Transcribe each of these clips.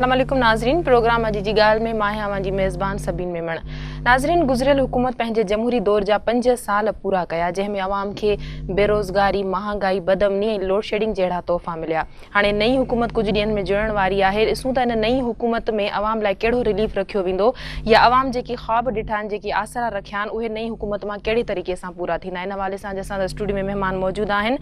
السلام عليڪم ناظرين پروگرام اڄ جي ڳالهه ۾ مان آهيان اوهان جي ميزبان سبين ميمڻ ناظرين گذريل حڪومت پنهنجي جمهوري دور جا 5 سال پورا ڪيا جنهن ۾ عوام کي بيروزگاري مهانگائي بدامني ۽ لوڊشيڊنگ جهڙا تحفا مليا هاڻي نئين حڪومت ڪجهه ڏينهن ۾ جڙڻ واري آهي، ڏسون ته ان نئين حڪومت ۾ عوام لاء ڪهڙو رليف رکيو ويندو يا عوام جيڪي خواب ڏٺا آهن، جيڪي آسرا رکيا آهن، اهي نئين حڪومت مان ڪهڙي طريقي سان پورا ٿيندا. ان حوالي سان اڄ اسان سان اسٽوڊيو ۾ مهمان موجود آهن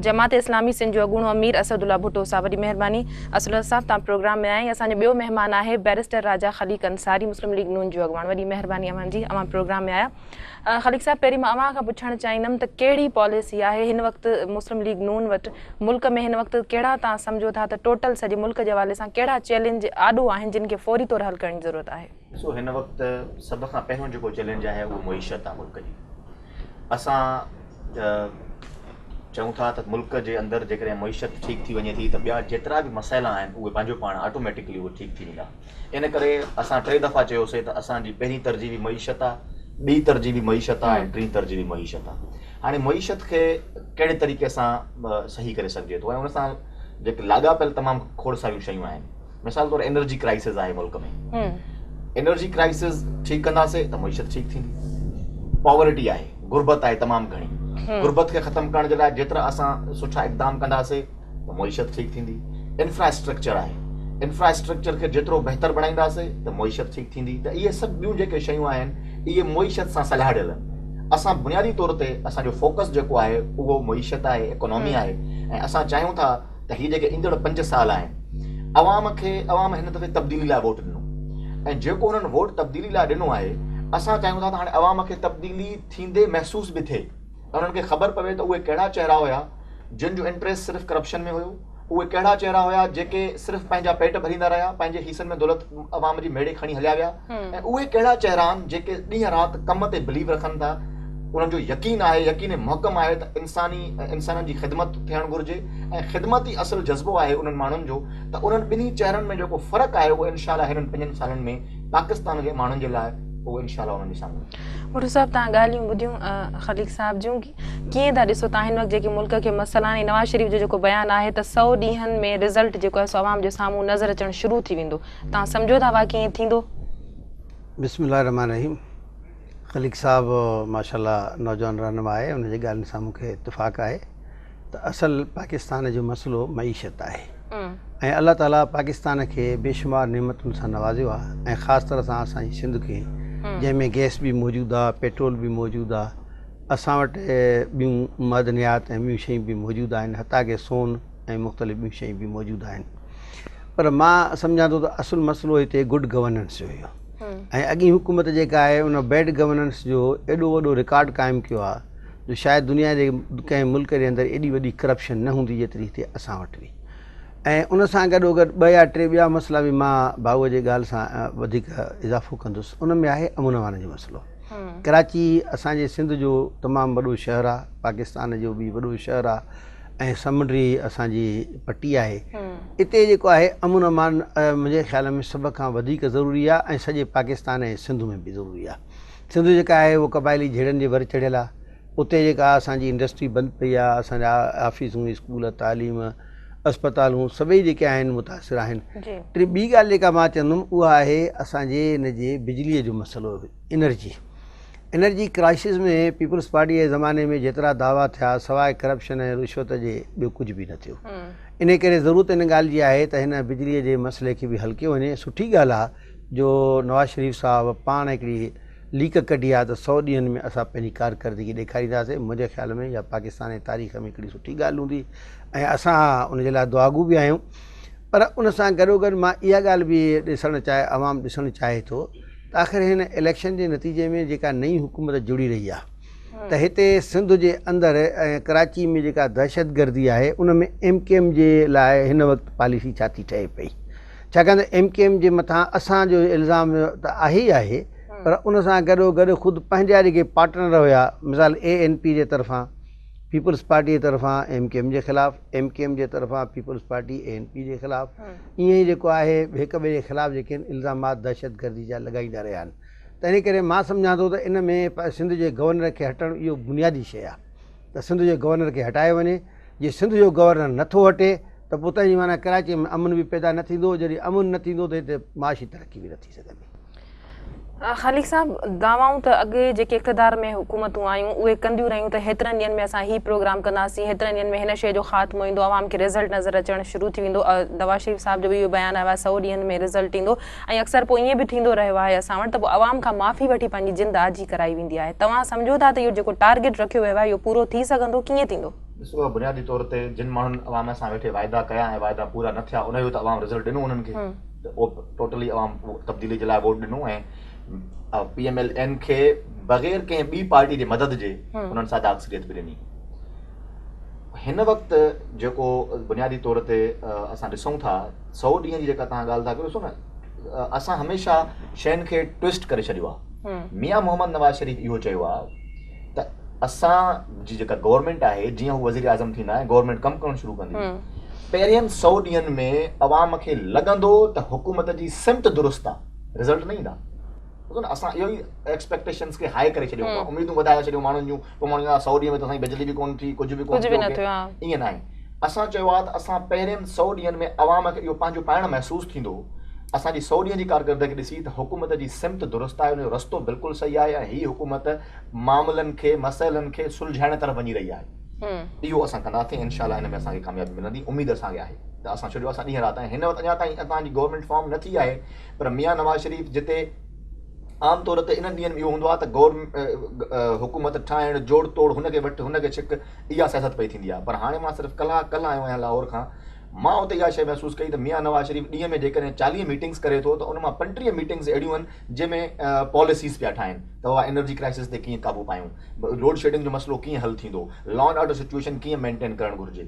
جماعت اسلامي سنڌ جو اڳوڻو امير اسد الله ڀٽو صاحب وڏي مهرباني اسد الله صاحب توهان پروگرام ۾ آيا ۽ اسان جو ٻيو مهمان آهي بئريسٽر راجا خليق انصاري مسلم ليگ نون جو اڳواڻ وڏي مهرباني اوهان جي اوهان پروگرام ۾ آيا. خليق صاحب پهرين مان اوهان کان پڇڻ چاهيندم ته ڪهڙي پاليسي آهي هن وقت مسلم ليگ نون وٽ ملڪ ۾ هن وقت ڪهڙا توهان سمجهو ٿا ته ٽوٽل سڄي ملڪ جي حوالي سان ڪهڙا چئلينج آڏو آهن جن کي فوري طور حل ڪرڻ جي ضرورت آهي؟ ڏسو هن وقت سڀ کان پهريون جيڪو چئلينج آهي اهو معيشت آهي ملڪ جي اسان چئون ٿا ته ملڪ جي اندر جيڪڏهن معيشت ٺيڪ ٿي وڃي ٿي ته ٻيا جيترا به مسئلا آهن اهي پنهنجو پاڻ آٽوميٽڪلي اهي ٺيڪ ٿي ويندا ان ڪري اسان ٽي دفعا چيوسي ته اسان جي پهرين ترجيح به معيشت آ، ٻي ترجيح به معيشت آ ۽ ٽين ترجيح به معيشت آ. هاڻي معيشت کي ڪهڙي طريقي سان صحيح ڪري سگهجي ٿو ۽ ان سان جيڪي لاڳاپيل تمام کوڙ ساريون شيون آهن. مثال طور انرجي ڪرائسز آهي ملڪ ۾. انرجي ڪرائسز ٺيڪ ڪنداسي ته معيشت ٺيڪ ٿيندي. پاورٽي آهي، غربت آهي تمام گهڻي. غربت کي ختم ڪرڻ جي لاء جيترا اسان سٺا اقدام ڪنداسي ته معيشت ٺيڪ ٿيندي، انفراسٽرڪچر آهي، انفراسٽرڪچر کي جيترو بهتر بڻائينداسين ته معيشت ٺيڪ ٿيندي ته اهي سڀ ٻيون جيڪي شيون آهن اهي معيشت سان سلهاڙيل آهن. اسان بنيادي طور تي اسان جو فوڪس جيڪو آهي اهو معيشت آهي، اڪانامي آهي ۽ اسان چاهيون ٿا ته هي جيڪي ايندڙ پنج سال آهن عوام کي عوام هن دفعي تبديلي لاء ووٽ ڏنو ۽ جيڪو انهن ووٽ تبديلي لاء ڏنو آهي اسان چاهيون ٿا ته هاڻي عوام کي تبديلي ٿيندي محسوس به ٿئي. انهن کي خبر پوي ته اهي ڪهڙا چهرا هيا جن جو انٽريسٽ صرف ڪرپشن ۾ هيو، اهي ڪهڙا چهرا هيا جيڪي صرف پنهنجا پيٽ ڀريندا رهيا، پنهنجي کيسن ۾ دولت عوام جي ميڙي کڻي هليا ويا ۽ اهي ڪهڙا چهرا آهن جيڪي ڏينهن رات ڪم تي بليو رکن ٿا، انهن جو يقين آهي، يقين محڪم آهي ته انساني انسانن جي خدمت ٿيڻ گهرجي ۽ خدمت ئي اصل جذبو آهي انهن ماڻهن جو ته انهن ٻنهي چهرن ۾ جيڪو فرق آهي اهو انشاء الله هنن پنجن سالن ۾ پاڪستان جي ماڻهن جي لاء اهو انشاء الله انهن جي سامهون ايندو. ڀٽو صاحب توهان ڳالهيون ٻڌيون خليق صاحب جون ڪيئن ٿا ڏسو توهان هن وقت جيڪي ملڪ کي مسئلا آهن ۽ نواز شريف جو جيڪو بيان آهي ته سئو ڏينهن ۾ رزلٽ جيڪو آهي سو عوام جي سامهون نظر اچڻ شروع ٿي ويندو توهان سمجهو ٿا واقعي ائين ٿيندو؟ بسم الله الرحمٰن الرحيم خليق صاحب ماشاء الله نوجوان رهنما آهي ان جي ڳالهين سان مون کي اتفاق آهي ته اصل پاڪستان جو مسئلو معيشت آهي ۽ الله تعالي پاڪستان کي بيشمار نعمتن سان نوازيو آهي ۽ خاص طرح سان اسان جي سنڌ کي جنهن ۾ گئس به موجود آهي پيٽرول به موجود آهي اسان وٽ ٻيون معدنيات ۽ ٻيون شيون به موجود آهن حتيٰ ڪي سون ۽ مختلف ٻيون شيون به موجود آهن پر مان سمجهان ٿو ته اصل مسئلو هتي گڊ گورننس جو هيو ۽ اڳين حڪومت جيڪا آهي ان بيڊ گورننس جو ايڏو وڏو رڪارڊ قائم ڪيو آهي جو شايد دنيا جي ڪنهن ملڪ جي اندر ايڏي وڏي ڪرپشن نه هوندي جيتري هتي اسان وٽ هئي ۽ ان سان گڏوگڏ ٻه يا ٽي ٻيا مسئلا به مان ڀائوء جي ڳالهه سان وڌيڪ اضافو ڪندس ان ۾ آهي امن امان جو مسئلو ڪراچي اسان جي سنڌ جو تمام وڏو شهر آهي پاڪستان جو به وڏو شهر آهي ۽ سمنڊي اسان جي پٽي آهي اتي جيڪو آهي امن امان منهنجي خيال ۾ سڀ کان وڌيڪ ضروري آهي ۽ سڄي پاڪستان ۽ سنڌ ۾ به ضروري آهي سنڌ جيڪا آهي اهو قبائلي جهيڙن جي ور چڙهيل آهي اتي جيڪا اسان جي انڊسٽري بند پئي آهي اسان جا آفيسون اسڪول تعليم اسپتالون سڀئي جيڪي آهن متاثر آهن ٽي ٻي ڳالهه جيڪا مان چوندم اها آهي اسان جي هن جي بجلي جو مسئلو energy energy crisis ۾ peoples party جي زماني ۾ جيترا دعويٰ ٿيا سواء ڪرپشن ۽ رشوت جي ٻيو ڪجهه به نه ٿيو ان ڪري ضرورت ان ڳالهه جي آهي ته هن بجلي جي مسئلي کي به حل ڪيو وڃي سٺي ڳالهه آهي جو نواز شريف صاحب پاڻ هڪڙي ليڪ ڪڍي آهي ته سئو ڏينهن ۾ اسان پنهنجي ڪارڪردگي ڏيکارينداسين منهنجي خيال ۾ اها پاڪستان جي تاريخ ۾ هڪڙي سٺي ڳالهه هوندي ۽ اسان ان جي لاء دعاگو به آهيون پر ان سان گڏوگڏ مان اها ڳالهه به ڏسڻ چاهي عوام ڏسڻ چاهي ٿو ته آخر هن اليڪشن جي نتيجي ۾ جيڪا نئين حڪومت جڙي رهي آهي ته هتي سنڌ جي اندر ۽ ڪراچي ۾ جيڪا دهشتگردي آهي ان ۾ ايم ڪيو ايم جي لاء هن وقت پاليسي ڇا ٿي ٺهي پئي ڇاڪاڻ ته ايم ڪيو ايم جي مٿان اسان جو الزام ته آهي ئي آهي پر ان سان گڏو گڏ خود پنهنجا جيڪي پارٽنر هيا مثال اي اين پي جي طرفان پيپلز پارٽي جي طرفان ايم ڪيو ايم جي خلاف ايم ڪيو ايم جي طرفان peoples party A N P جي خلاف ائين ئي جيڪو آهي هڪ ٻئي جي خلاف جيڪي آهن الزامات دهشتگردي جا لڳائيندا رهيا آهن تنهن ڪري مان سمجهان ٿو ته ان ۾ سنڌ جي گورنر کي هٽڻ اهو بنيادي شيء آهي ته سنڌ جي گورنر کي هٽايو وڃي جي سنڌ جو گورنر نٿو هٽي. ته پوء تنهن جي معنيٰ ڪراچيء ۾ امن به پيدا نه ٿيندو، جڏهن امن نه ٿيندو ته هتي معاشي ترقي به نه ٿي سگهندي. خالق صاحب دعوائون ته اڳي جيڪي اقتدار ۾ حڪومتون آيون اهي ڪنديون رهيون ته هيترن ڏينهن ۾ اسان هي پروگرام ڪنداسين هيترن ڏينهن ۾ هن شيء جو خاتمو ايندو عوام کي رزلٽ نظر اچڻ شروع ٿي ويندو نواز شريف صاحب جو به اهو بيان آيو آهي سئو ڏينهن ۾ رزلٽ ايندو ۽ اڪثر پوء ائين به ٿيندو رهيو آهي اسان وٽ ته پوء عوام کان معافي وٺي پنهنجي جند آجي ڪرائي ويندي آهي. توهان سمجهو ٿا ته اهو جيڪو ٽارگيٽ رکيو ويو آهي اهو پورو ٿي سگهندو؟ ڪيئن ٿيندو؟ ڏسو بنيادي طور تي جن ماڻهن عوام سان ويٺي واعدا ڪيا ۽ واعدا پورا نه ٿيا ان جو ته عوام رزلٽ ڏنو انهن کي ته اهو ٽوٽلي عوام تبديلي جي لاء ووٽ ڏنو ۽ پي ايم ايل اين کي بغير ڪنهن ٻي پارٽي جي مدد جي انهن ساده اڪثريت به ڏني. هن وقت جيڪو بنيادي طور تي اسان ڏسون ٿا سئو ڏينهن جي جيڪا توهان ڳالهه ٿا ڪريو ڏسو نه اسان هميشه شين کي ٽوئسٽ ڪري ڇڏيو آهي ميان محمد نواز شريف اهو چيو آهي ته اسان جي جيڪا گورنمينٽ آهي جيئن هو وزير اعظم ٿيندا ۽ گورنمينٽ ڪم ڪرڻ شروع ڪندي پهرين سئو ڏينهن ۾ عوام کي لڳندو ته حڪومت جي سمت درست آهي رزلٽ نه ايندا ڏسو نه اسان اهو ئي ايڪسپيڪٽيشنز کي هاء ڪري ڇڏيو آهي اميدون وڌائي ڇڏيون ماڻهن جون پوء ماڻهو چوندا سئو ڏينهن ۾ ته اسان جي بجلي به ڪونه ٿي ڪجهه به ڪونه ٿيو ائين ناهي اسان چيو آهي ته اسان پهرين سئو ڏينهن ۾ عوام کي اهو پنهنجو پائڻ محسوس ٿيندو اسان جي سئو ڏينهن جي ڪارڪردگي ڏسي ته حڪومت جي سمت درست آهي ان جو رستو بلڪل صحيح آهي ۽ هي حڪومت معاملن کي مسئلن کي سلجهائڻ طرف وڃي رهي آهي اهو اسان ڪنداسين انشاء الله ان ۾ اسان کي ڪاميابي ملندي اميد اسان کي آهي ته اسان ڇو جو اسان ڏينهن رات ۽ هن وقت اڃا تائين اسان جي گورنمينٽ فارم نه ٿي آهي پر ميان نواز شريف جتي عام طور تي انهن ڏينهن ۾ اهو هوندو آهي ته گور حڪومت ٺاهڻ جوڙ توڙ هن کي وٺ هن کي ڇڪ اها سياست پئي ٿيندي آهي پر هاڻي مان صرف ڪلهه ڪلهه آيو آهيان لاهور کان مان اتي اها شيء محسوس ڪئي ته ميان نواز شريف ڏينهن ۾ جيڪڏهن 40 ميٽنگس ڪري ٿو ته ان مان 35 ميٽنگس اهڙيون آهن جنهن ۾ پاليسيز پيا ٺاهن ته اها انرجي ڪرائسس تي ڪيئن قابو پايون لوڊ شيڊنگ جو مسئلو ڪيئن حل ٿيندو لا اينڊ آرڊر سچويشن ڪيئن مينٽين ڪرڻ گهرجي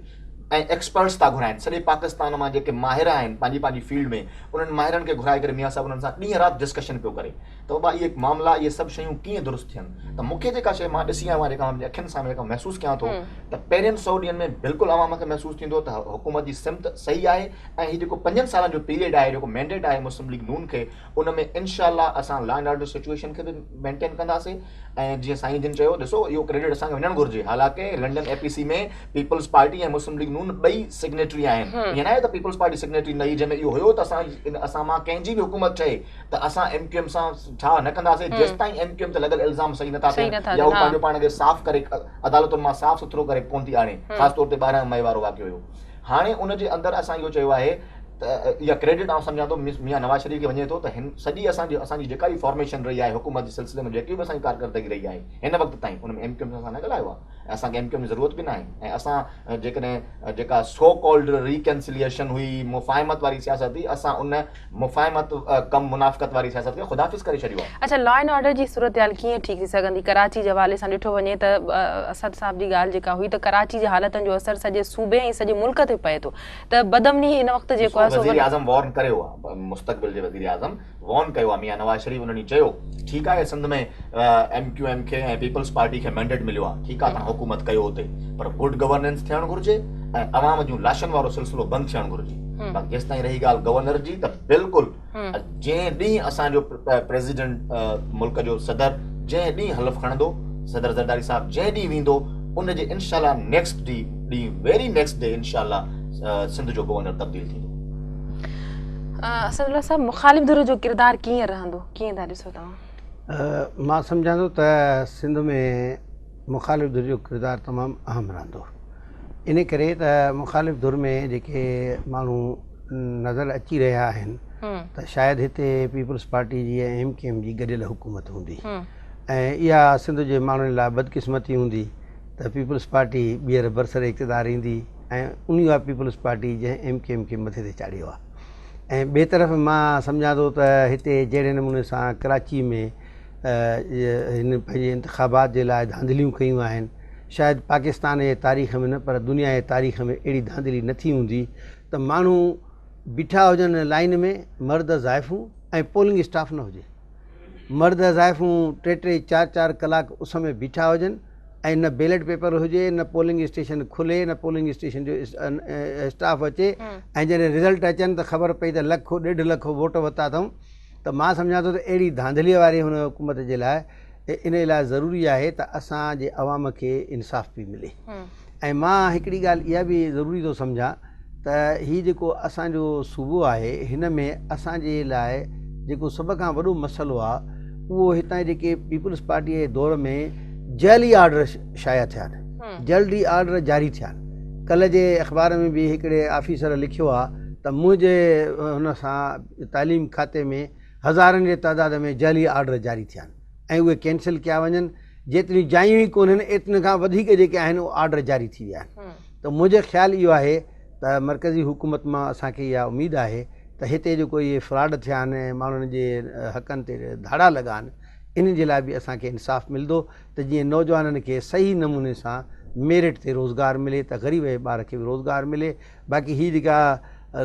۽ ايڪسپرٽس ٿا گهرائن سڄي پاڪستان مان جيڪي ماهر آهن پنهنجي پنهنجي فيلڊ ۾ انهن ماهرن کي گهرائي ڪري ميان صاحب انهن سان ڏينهن رات ڊسڪشن پيو ڪري ته بابا اهي معاملا اهي سڀ شيون ڪيئن درست ٿين ته مون کي جيڪا شيء مان ڏسي آيو آهيان جيڪا مان پنهنجي اکين سان جيڪا محسوس ڪيان ٿو ته پهرين سئو ڏينهن ۾ بلڪل عوام کي محسوس ٿيندو ته حڪومت جي سمت صحيح آهي ۽ هي جيڪو پنجن سالن جو پيريڊ آهي جيڪو مينڊيٽ آهي مسلم ليگ نون کي ان ۾ انشاء الله اسان لا اينڊ آرڊر سچوئيشن کي به مينٽين ڪنداسين ۽ جيئن سائين جن چيو ڏسو اهو ڪريڊٽ اسان کي وڃڻ گهرجي حالانڪه London A P C ۾ peoples party ۽ Muslim league نون ٻئي سگنيٽري آهن ائين ناهي ته پيپلز پارٽي سگنيٽري نه هئي جنهن ۾ اهو هيو ته اسان اسان مان ڪنهن جي به حڪومت ٺهي ته اسان ايم ڪيو ايم سان ٺاهه نه ڪنداسين جيستائين ايم ڪيو ايم تي لڳل الزام صحيح نٿا ٿين يا هو پنهنجو پاڻ کي صاف ڪري عدالتن مان صاف سٿرو ڪري ڪونه ٿي آڻي خاص طور تي 12 مئي وارو واقعو هيو هاڻي ان جي اندر اسان اهو چيو آهي ته اها ڪريڊٽ آئون سمجهان ٿو ميان نواز شريف کي وڃي ٿو ته هن سڄي اسان جي اسان جي جيڪا به فارميشن رهي آهي حڪومت جي سلسلي ۾ جيڪي به اسان جي ڪارڪردگي رهي آهي هن وقت تائين ان ۾ ايم ڪيو ايم سان اسان نه ڳالهايو آهي ۽ اسان کي ايم ڪيو ايم جي ضرورت به ناهي ۽ اسان جيڪڏهن جيڪا سو ڪالڊ ريڪنسليئشن هئي مفاهمت واري سياست هئي اسان ان مفاهمت ڪم منافقت واري سياست کي خداحافظ ڪري ڇڏيو آهي. اڇا لا اينڊ آرڊر جي صورتحال ڪيئن ٺيڪ ٿي سگهندي؟ ڪراچي جي حوالي سان ڏٺو وڃي ته اسد صاحب جي ڳالهه جيڪا هئي ته ڪراچي جي حالتن جو اثر سڄي صوبي ۽ سڄي ملڪ تي پئي ٿو ته بدامني هن وقت جيڪو آهي سو وزير اعظم وارن ڪريو آهي مستقبل جي وزير اعظم وارن ڪيو آهي ميان نواز شريف انهن چيو ٺيڪ آهي سنڌ ۾ ايم ڪيو ايم کي ۽ پيپلز پارٽي کي مينڊيٽ مليو آهي ٺيڪ آهي توهان حڪومت ڪيو اتي پر گڊ گورننس ٿيڻ گهرجي ۽ عوام جون لاشن وارو سلسلو بند ٿيڻ گهرجي باقي جيستائين رهي ڳالهه گورنر جي ته بلڪل جنهن ڏينهن اسان جو پريزيڊنٽ ملڪ جو صدر جنهن ڏينهن حلف کڻندو صدر زرداري صاحب جنهن ڏينهن ويندو ان جي انشاء الله نيڪسٽ ڊي ڏينهن ويري نيڪسٽ ڊي انشاء الله سنڌ جو گورنر تبديل ٿيندو. اسد الله صاحب مخالف ڌر جو ڪردار ڪيئن رهندو ڪيئن ٿا ڏسو توهان؟ مان سمجهان ٿو ته سنڌ ۾ مخالف ڌر جو ڪردار تمام اهم رهندو ان ڪري ته مخالف ڌر ۾ جيڪي ماڻهو نظر اچي رهيا آهن ته شايد هتي پيپلز پارٽي جي ۽ ايم ڪيو ايم جي گڏيل حڪومت هوندي ۽ اها سنڌ جي ماڻهن لاء بدقسمتي هوندي ته پيپلز پارٽي ٻيهر برسر اقتدار ايندي ۽ ان اها پيپلز پارٽي جنهن ايم ڪيو ايم کي مٿي تي چاڙهيو آهي ۽ ٻئي طرف مان سمجهان ٿو ته هتي جهڙي نموني سان ڪراچي ۾ هن پنهنجي انتخابات جي لاء ڌانڌليون ڪيون آهن، شايد پاڪستان جي تاريخ ۾ نه پر دنيا جي تاريخ ۾ اهڙي ڌانڌلي نه ٿي هوندي ته ماڻهو بيٺا هجن لائين ۾ مرد زائفون ۽ پولنگ اسٽاف نه هجي، مرد زائفون ٽي ٽي چار چار ڪلاڪ اس ۾ بيٺا هجن ۽ نه بيلٽ پيپر هجي نه پولنگ اسٽيشن کلي نه پولنگ اسٽيشن جو اسٽاف اچي ۽ جڏهن رزلٽ اچن ته خبر پئي ته لک ڏيڍ لک ووٽ ورتا اٿئون. ته مان سمجهان ٿو ته اهڙي ڌانڌليء واري هن حڪومت جي لاء انهيء لاء ضروري آهي ته اسان جي عوام کي انصاف به ملي ۽ مان هڪڙي ڳالهه اها به ضروري ٿو سمجهان ته هي جيڪو اسان جو صوبو آهي هن ۾ اسان جي لاء جيڪو سڀ کان وڏو مسئلو آهي اهو هتان جيڪي پيپلز پارٽي جي دور ۾ جعلي آرڊر شايع ٿيا آهن جلدي آرڊر جاري ٿيا آهن ڪلهه جي اخبار ۾ به هڪڙي آفيسر لکيو آهي ته منهنجي هن سان تعليم کاتي ۾ هزارن جي تعداد ۾ جعلي آرڊر جاري ٿيا آهن ۽ اهي ڪينسل ڪيا وڃن جيتريون جايون ئي ڪونهن ايترن کان وڌيڪ جيڪي آهن اهي آرڊر جاري ٿي ويا آهن ته منهنجو خيال اهو آهي ته مرڪزي حڪومت مان اسان کي اها اميد آهي ته هتي جيڪو اهي فراڊ ٿيا آهن ۽ ماڻهن جي حقن تي ڌاڙا لڳا آهن انهن جي لاء به اسان کي انصاف ملندو ته جيئن نوجوانن کي صحيح نموني سان ميرٽ تي روزگار ملي ته غريب جي ٻار کي به روزگار ملي باقي هي جيڪا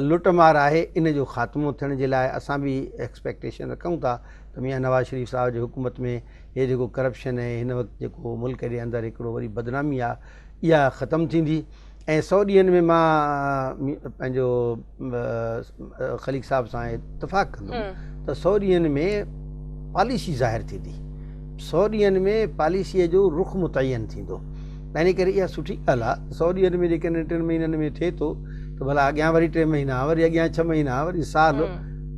لٽ مار آهي ان جو خاتمو ٿيڻ جي لاء اسان به ايڪسپيڪٽيشن رکون ٿا ته ميان نواز شريف صاحب جي حڪومت ۾ هي جيڪو ڪرپشن ۽ هن وقت جيڪو ملڪ جي اندر هڪڙو وري بدنامي آ اها ختم ٿيندي ۽ سو ڏينهن ۾ مان پنهنجو خليق صاحب سان اتفاق ڪندم ته سو ڏينهن ۾ پاليسي ظاهر ٿيندي سو ڏينهن ۾ پاليسيء جو رخ متعين ٿيندو تنهن ڪري اها سٺي ڳالهه آهي سو ڏينهن ۾ جيڪڏهن ٽن مهينن ۾ ٿئي ٿو ته ڀلا اڳيان وري ٽي مهينا وري اڳيان ڇهه مهينا وري سال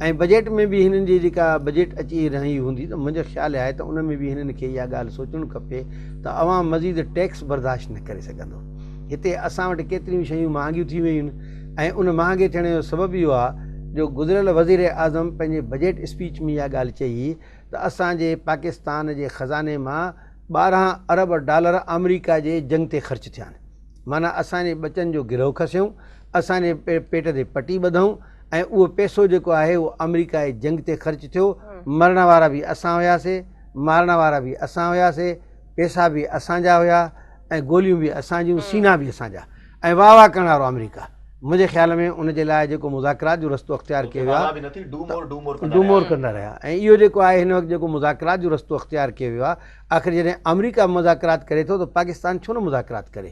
۽ بجيٽ ۾ به هنن جي جيڪا بجيٽ اچي رهي هوندي ته منهنجو خيال آهي ته ان ۾ به هنن کي اها ڳالهه سوچڻ کپي ته عوام مزيد ٽيڪس برداشت نه ڪري سگهندو. هتي اسان وٽ ڪيتريون شيون مهانگيون ٿي ويون آهن ۽ ان مهانگي ٿيڻ جو سبب اهو آهي جو گذريل وزير اعظم پنهنجي بجيٽ اسپيچ ۾ اها ڳالهه چئي ته اسان جي پاڪستان جي خزاني مان 12 ارب ڊالر آمريڪا جي جنگ تي خرچ ٿيا آهن معنيٰ اسان جي ٻچن جو گرهه کسيائون، اسان جي پيٽ تي پٽي ٻڌائون ۽ اهو پئسو جيڪو آهي اهو آمريڪا جي جنگ تي خرچ ٿيو، مرڻ وارا به اسان هياسي، مارڻ وارا به اسان هياسي، پئسا به اسان جا هيا ۽ گوليون به اسان جون، سينا به اسان جا ۽ واهه واهه ڪرڻ وارو آمريڪا. منهنجي خيال ۾ ان جي لاء جيڪو مذاڪرات جو رستو اختيار ڪيو ويو آهي ته do more ڪندا رهيا ۽ اهو جيڪو آهي هن وقت جيڪو مذاڪرات جو رستو اختيار ڪيو ويو آهي آخر جڏهن آمريڪا مذاڪرات ڪري ٿو ته پاڪستان ڇو نه مذاڪرات ڪري؟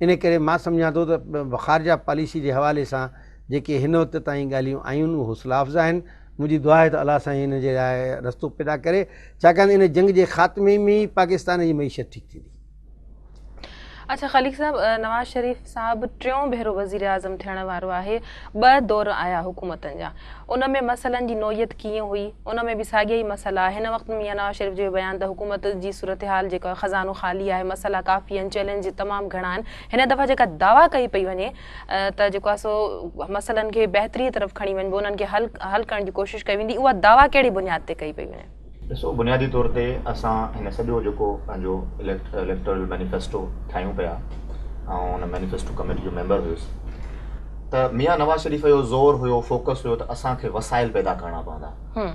ان ڪري مان سمجهان ٿو ته خارجه پاليسي جي حوالي سان جيڪي هن وقت تائين ڳالهيون آيون اهي حوصلا افزا آهن. منهنجي دعا آهي ته الله سائين ان جي لاء رستو پيدا ڪري ڇاڪاڻ ته ان جنگ جي خاتمي ۾ ئي پاڪستان جي معيشت ٺيڪ ٿيندي. اڇا خليق صاحب نواز شريف صاحب ٽيون ڀيرو وزيراعظم ٿيڻ وارو آهي ٻه دور آيا حڪومتن جا ان ۾ مسئلن جي نوعيت ڪيئن هئي ان ۾ به ساڳيا ئي مسئلا هن وقت ميان نواز شريف جو بيان ته حڪومت جي صورتحال جيڪا خزانو خالي آهي مسئلا ڪافي آهن چئلينج تمام گهڻا آهن هن دفعا جيڪا دعويٰ ڪئي پئي وڃي ته جيڪو آهي سو مسئلن کي بهتري طرف کڻي وڃبو انهن کي حل حل ڪرڻ جي ڪوشش ڪئي ويندي اها دعويٰ ڪهڙي بنياد تي ڪئي پئي وڃي؟ ڏسو بنيادي طور تي اسان هن سڄو جيڪو پنهنجو اليڪٽورل مينيفيسٽو ٺاهيون پيا آئون ان مينيفيسٽو ڪميٽي جو ميمبر هيس ته ميان نواز شريف جو زور هيو فوڪس هيو ته اسان کي وسائل پيدا ڪرڻا پوندا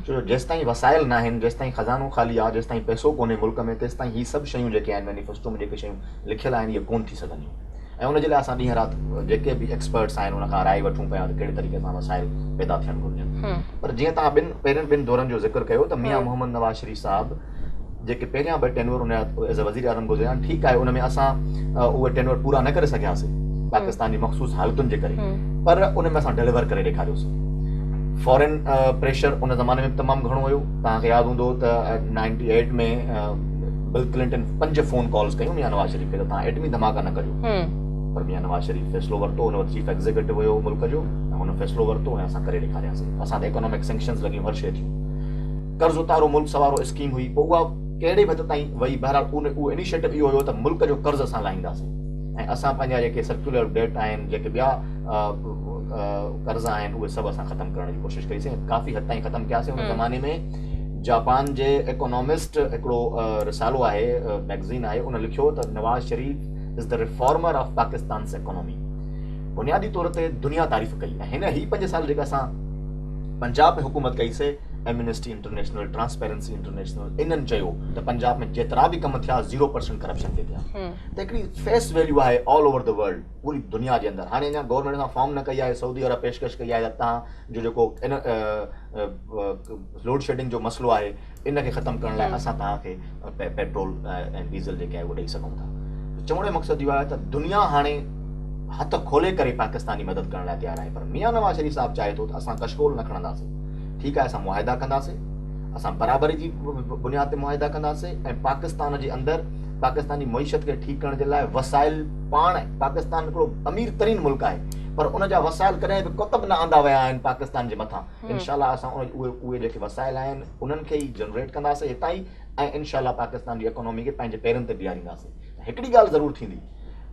ڇو جو جيستائين وسائل ناهن جيستائين خزانو خالي آهي جيستائين پئسو ڪونهي ملڪ ۾ تيستائين هي سڀ شيون جيڪي آهن مينيفيسٽو ۾ جيڪي شيون لکيل آهن اهي ڪون ٿي سگهنديون ۽ ان جي لاء اسان ڏينهن رات جيڪي به ايڪسپرٽس آهن ان کان راء وٺون پيا ته ڪهڙي طريقي سان وسائل پيدا ٿيڻ گهرجن پر جيئن توهان ٻن پهرين ٻن دورن جو ذڪر ڪيو ته ميان محمد نواز شريف صاحب جيڪي پهريان ٻه ٽينور ان جا ايز اي وزير اعظم گذريا آهن ٺيڪ آهي ان ۾ اسان اهي ٽينور پورا نه ڪري سگهياسي پاڪستان جي مخصوص حالتن جي ڪري پر ان ۾ اسان ڊليور ڪري ڏيکاريوسي فارن پريشر ان زماني ۾ به تمام گهڻو هيو توهان کي ياد هوندو ته 98 ۾ بل ڪلنٽن پنج فون ڪالز ڪيون ميان نواز شريف کي ته توهان ايٽمي ڌماڪا نه ڪريو پر ميان نواز شريف فيصلو ورتو ان وقت چيف ايگزيڪيوٽو هيو ملڪ جو ۽ هن فيصلو ورتو ۽ اسان ڪري ڏيکارياسين اسان تي اڪانامڪ سينڪشنز لڳيون هر شيء ٿيون قرض اتارو ملڪ سوارو اسڪيم هئي پوء اها ڪهڙي به حد تائين وئي بهرحال ان اهو انيشيٽو اهو هيو ته ملڪ جو قرض اسان لاهينداسين ۽ اسان پنهنجا جيڪي سرڪيولر ڊيٽ آهن جيڪي ٻيا قرض آهن اهي سڀ اسان ختم ڪرڻ جي ڪوشش ڪئي سين ڪافي حد تائين ختم ڪياسين ان زماني ۾ جاپان جي ايڪانامسٽ هڪڙو رسالو آهي ميگزين آهي ان لکيو ته Nawaz Sharif is the reformer of Pakistan's economy بنيادي طور تي دنيا تعريف ڪئي ۽ هن هي پنج سال جيڪا اسان پنجاب ۾ حڪومت ڪئي سي ايمنسٽي انٽرنيشنل ٽرانسپيرنسي انٽرنيشنل انهن چيو ته پنجاب ۾ جيترا به ڪم ٿيا 0% ڪرپشن تي ٿيا ته هڪڙي فيس ويليو آهي آل اوور the world پوري دنيا جي اندر هاڻي اڃا گورنمينٽ اسان فارم نه ڪئي آهي سعودي عرب پيشڪش ڪئي آهي ته تهان جو جيڪو ان لوڊ شيڊنگ جو مسئلو آهي ان کي ختم ڪرڻ لاء اسان توهان کي پيٽرول ۽ ڊيزل جيڪي آهي اهو ڏئي سگهون ٿا چوڻ جو مقصد اهو آهي ته دنيا هاڻي هٿ کولي ڪري پاڪستان جي مدد ڪرڻ لاء تيار آهي پر ميان نواز شريف صاحب چاهي ٿو ته اسان ڪشڪول نه کڻنداسين ٺيڪ آهي اسان معاهدا ڪنداسين اسان برابري جي بنياد تي معاهدا ڪنداسين ۽ پاڪستان جي اندر پاڪستان جي معيشت کي ٺيڪ ڪرڻ جي لاء وسائل پاڻ پاڪستان هڪڙو امير ترين ملڪ آهي پر ان جا وسائل ڪڏهن به ڪتب نه آندا ويا آهن پاڪستان جي مٿان. انشاء الله اسان ان اهي اهي جيڪي وسائل آهن انهن کي ئي جنريٽ ڪنداسين هتان ئي ۽ انشاء الله پاڪستان جي اڪانومي کي پنهنجي پيرن تي بيهارينداسين. هڪڙي ڳالهه ضرور ٿيندي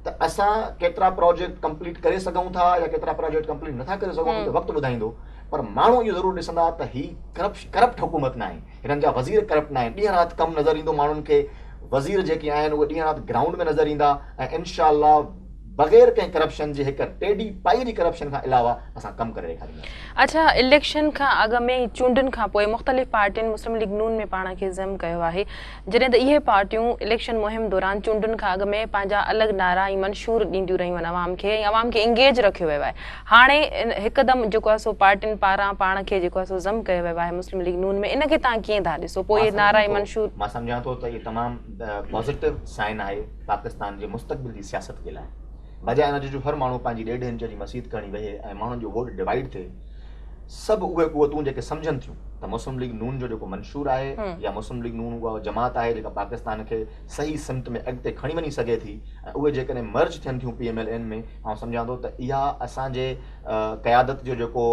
ته اسان ڪيترا پراجيڪٽ ڪمپليٽ ڪري سگهون ٿا يا ڪيترا پراجيڪٽ ڪمپليٽ نٿا ڪري سگهون اهو ته وقت ٻڌائيندو پر ماڻهو اهو ضرور ڏسندا ته هي ڪرپٽ حڪومت ناهي، هنن جا وزير ڪرپٽ ناهن، ڏينهن رات ڪم نظر ايندو ماڻهن کي، وزير جيڪي آهن اهي ڏينهن رات گرائونڊ ۾ نظر ايندا ۽ انشاء الله بغير ڪنهن ڪرپشن جي هڪ ٽيڊي پائي جي ڪرپشن کان علاوه اسان ڪم ڪري ڏيکارينداسين. اڇا اليڪشن کان اڳ ۾ ۽ چونڊن کان پوء مختلف پارٽين مسلم ليگ نون ۾ پاڻ کي ضم ڪيو آهي جڏهن ته اهي پارٽيون اليڪشن مهم دوران چونڊن کان اڳ ۾ پنهنجا الڳ نعرا ۽ منشور ڏينديون رهيون آهن عوام کي ۽ عوام کي انگيج رکيو ويو آهي هاڻي هڪدم جيڪو آهي سو پارٽين پاران پاڻ کي جيڪو آهي سو ضم ڪيو ويو آهي مسلم ليگ نون ۾ ان کي توهان ڪيئن ٿا ڏسو پوء اهي نعرا ۽ منشور. مان سمجهان ٿو ته اهي تمام پازيٽو سائن آهي پاڪستان جي مستقبل جي سياست جي لاء بجاء ان جي جو هر ماڻهو پنهنجي ڏيڍ انچ جي مسيت کڻي ويهي ۽ ماڻهن جو ووٽ ڊوائيڊ ٿئي، سڀ اهي قوتون جيڪي سمجهن ٿيون ته مسلم ليگ نون جو جيڪو منشور آهي يا مسلم ليگ نون اها جماعت آهي جيڪا پاڪستان کي صحيح سمت ۾ اڳتي کڻي وڃي سگهي ٿي ۽ اهي جيڪڏهن مرج ٿين ٿيون پي ايم ايل اين ۾ آئون سمجهان ٿو ته اها اسان جي قيادت جو جيڪو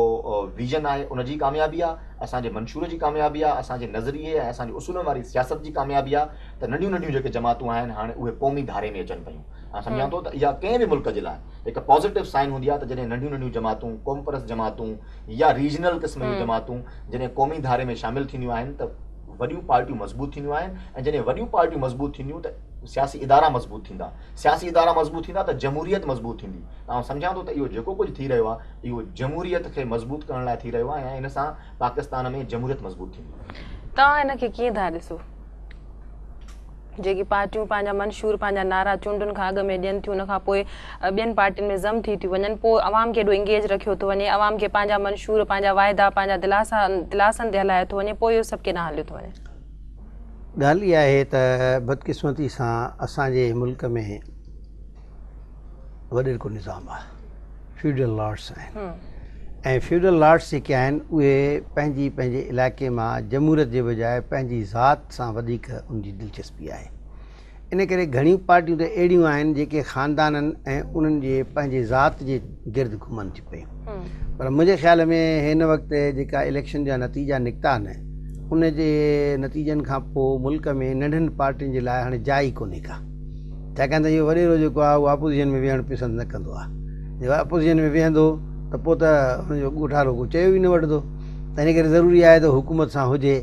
ويزن آهي ان جي ڪاميابي آهي، اسان جي منشور جي ڪاميابي آهي، اسان جي نظريي ۽ اسان جي اصولن واري سياست جي ڪاميابي آهي ته ننڍيون ننڍيون جيڪي جماعتون آهن هاڻي اهي قومي ڌاري ۾ اچن پيون. آئون سمجهان ٿو ته اها ڪنهن به ملڪ جي لاء هڪ پازيٽو سائن هوندي آهي ته جڏهن ننڍيون ننڍيون جماعتون، قومپرست جماعتون يا ريجنل قسم جون جماعتون جڏهن قومي ڌاري ۾ شامل ٿينديون آهن ته وڏيون پارٽيون مضبوط ٿينديون آهن ۽ جڏهن وڏيون پارٽيون مضبوط ٿينديون ته سياسي ادارا مضبوط ٿيندا، سياسي ادارا مضبوط ٿيندا ته جمهوريت مضبوط ٿيندي ته آئون سمجهان ٿو ته اهو جيڪو ڪجهه ٿي رهيو آهي اهو جمهوريت کي مضبوط ڪرڻ لاء ٿي رهيو آهي ۽ ان سان پاڪستان ۾ جمهوريت مضبوط ٿيندي. توهان ان کي ڪيئن ٿا ڏسو؟ جيڪي پارٽيون پنهنجا منشور پنهنجا نعرا چونڊن کان اڳ ۾ ڏين ٿيون ان کان پوء ٻين پارٽين ۾ ضم ٿي ٿيون وڃن پوء عوام کي ايڏو انگيج رکيو ٿو وڃي عوام کي پنهنجا منشور پنهنجا واعدا پنهنجا دلاسا دلاسن تي هلايو ٿو وڃي پوء اهو سڀ ڪيڏانهن هليو ٿو وڃي. ڳالهه اها آهي ته بدقسمتي سان اسان جي ملڪ ۾ وڏيرڪو نظام آهي فيوڊل لارڊس آهن ۽ فيوڊل لارڊس جيڪي آهن اهي پنهنجي پنهنجي علائقي مان جمهوريت جي بجاء پنهنجي ذات سان وڌيڪ ان جي دلچسپي آهي ان ڪري گهڻيون پارٽيون ته اهڙيون آهن جيڪي خاندانن ۽ انهن جي پنهنجي ذات جي گرد گهمن ٿيون پيون پر منهنجي خيال ۾ هن وقت جيڪا اليڪشن جا نتيجا نڪتا آهن ان جي نتيجن کان پوء ملڪ ۾ ننڍن پارٽين جي لاء هاڻي جاء ئي ڪونهي ڪا ڇاڪاڻ ته اهو وڏيرو جيڪو آهي اهو اپوزيشن ۾ ويهڻ پسند نه ڪندو آهي. جي اپوزيشن ۾ ويهندو ته پوء ته هن جو ڳوٺارو ڪو چيو ئي نه وٺندو. تنهن ڪري ضروري آهي ته حڪومت سان هجي.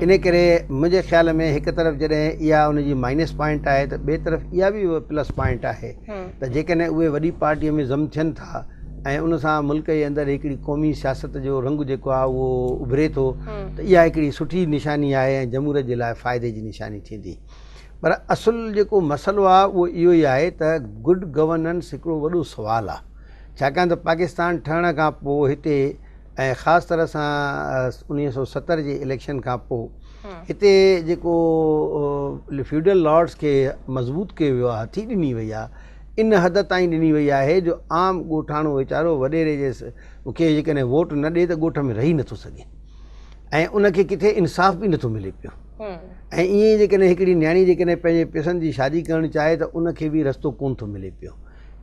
ان ڪري منهنجي خيال ۾ هڪ طرف جڏهن اها ان جي مائنس پوائنٽ آهي ته ٻئي طرف اها به پلس پوائنٽ آهي ته جيڪڏهن اهي وڏي پارٽيء ۾ ضم ٿين ٿا ۽ ان سان ملڪ جي اندر هڪڙي قومي سياست جو رنگ جيڪو آهي اهو اڀري ٿو ته اها هڪڙي سٺي نشاني آهي ۽ جمهوريت جي لاء فائدي جي نشاني ٿيندي. پر اصل جيڪو مسئلو آهي اهو اهو ئي آهي ته گڊ گورننس هڪڙو وڏو سوال آهي ڇاڪاڻ ته پاڪستان ٺهڻ کان پوء هتي ۽ خاص طرح سان 1970 جي اليڪشن کان پوء هتي جيڪو فيوڊل لارڊس کي مضبوط ڪيو ويو آهي هٿي ڏني وئي آهي ان حد تائين ڏني وئي آهي جو عام ڳوٺاڻو ويچارو وڏيري جي کي جيڪڏهن ووٽ نه ڏي ته ڳوٺ ۾ رهي نٿو سگهي ۽ ان کي ڪٿي انصاف به نٿو ملي پيو ۽ ائين ئي جيڪڏهن هڪڙي نياڻي جيڪڏهن پنهنجي پسند جي شادي ڪرڻ چاهي ته ان کي به رستو ڪونه ٿو ملي پيو.